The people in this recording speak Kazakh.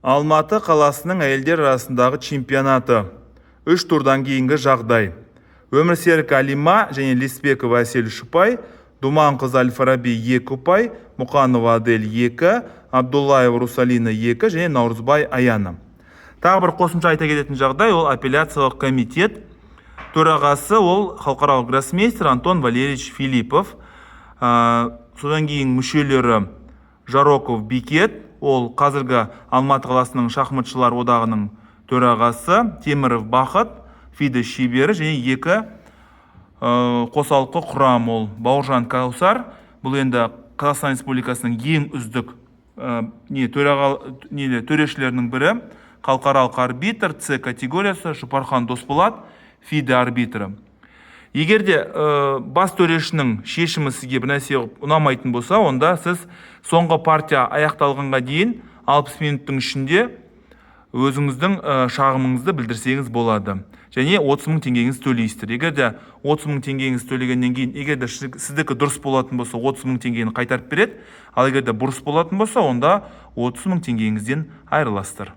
Алматы қаласының әйелдер арасындағы чемпионаты. Үш турдан кейінгі жағдай: Өмірсерік Алима және Лесбекова Әсел үш ұпай, Думанқызы Әл-Фараби екі ұпай, Мұқанова Адель екі, Абдуллаева Русалина екі және Наурызбай Аяна. Тағы бір қосымша айта кететін жағдай: ол апелляциялық комитет төрағасы, ол халықаралық гроссмейстер Антон Валерьевич Филиппов. Содан кейін мүшелері: Жароков Бекет, ол қазіргі Алматы қаласының шахматшылар одағының төрағасы, Теміров Бақыт, ФИДЕ шебері, және екі қосалқы құрам: ол Бауыржан Каусар, бұл енді Қазақстан Республикасының ең үздік не төраға, не төрешілерінің бірі, халықаралық арбитр С категориясы, Жұпархан Досболат, ФИДЕ арбитрі. Егер де бас төрешінің шешімі сізге бір нәрсе ұнамайтын болса, онда сіз соңғы партия аяқталғанға дейін 60 минуттың ішінде өзіңіздің шағымыңызды білдірсеңіз болады және 30 мың теңгеңізді төлейсіздер. Егер де 30 мың теңгеңізді төлегеннен кейін, егер де сіздікі дұрыс болатын болса, 30 мың теңгені қайтарып береді, ал егер де бұрыс болатын болса, онда 30 мың теңгеңізден айырыласыздар.